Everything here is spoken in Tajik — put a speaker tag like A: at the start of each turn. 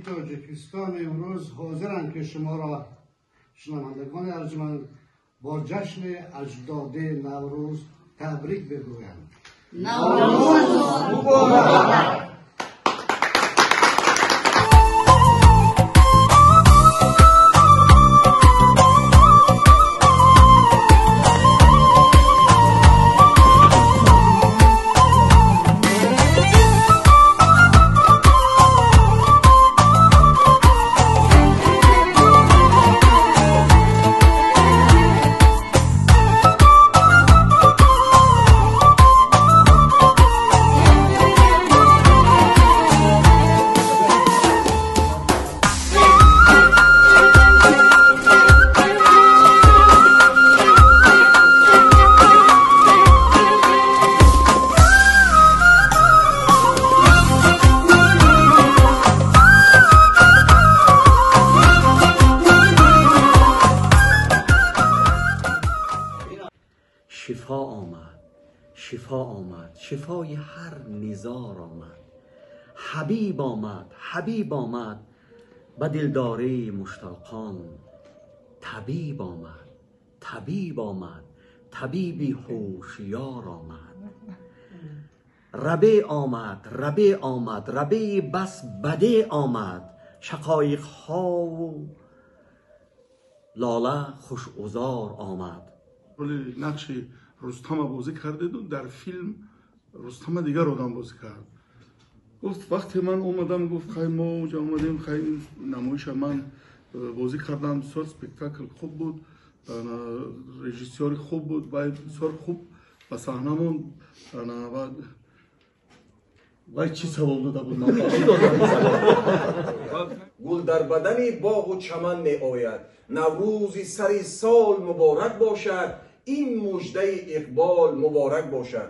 A: Тоҷикистон имрӯз ҳозиранд, ки шуморо, шунавандагони арҷманд, бо ҷашни аҷдодии Наврӯз табрик бигӯянд.
B: Наврӯз муборак!
C: شفا آمد، شفا آمد، شفای هر نزار آمد. حبیب آمد، حبیب آمد، به دلداری مشتاقان. طبیب آمد، طبیب آمد، طبیبی هوشیار آمد. ربیع آمد، ربیع آمد، ربیع بس بده آمد. شقایق ها و لاله خوش عذار آمد.
D: роли нақши Рустама бозӣ кардеду дар филм Рустама дигар одам бозӣ кард. Гуфт, вақте ман омадам, гуфт, хай, мо уҷа омадем, хай, намоиша ман бозӣ кардам, бисёр спектакл хуб буд, режиссёри хуб буд, вай бисёр хуб ба саҳна монд.
C: Вай чӣ савол дода буд?
E: Гул дар бадани боғу чаман меояд. Наврӯзи сари сол муборак бошад, ин муждаи иқбол муборак бошад.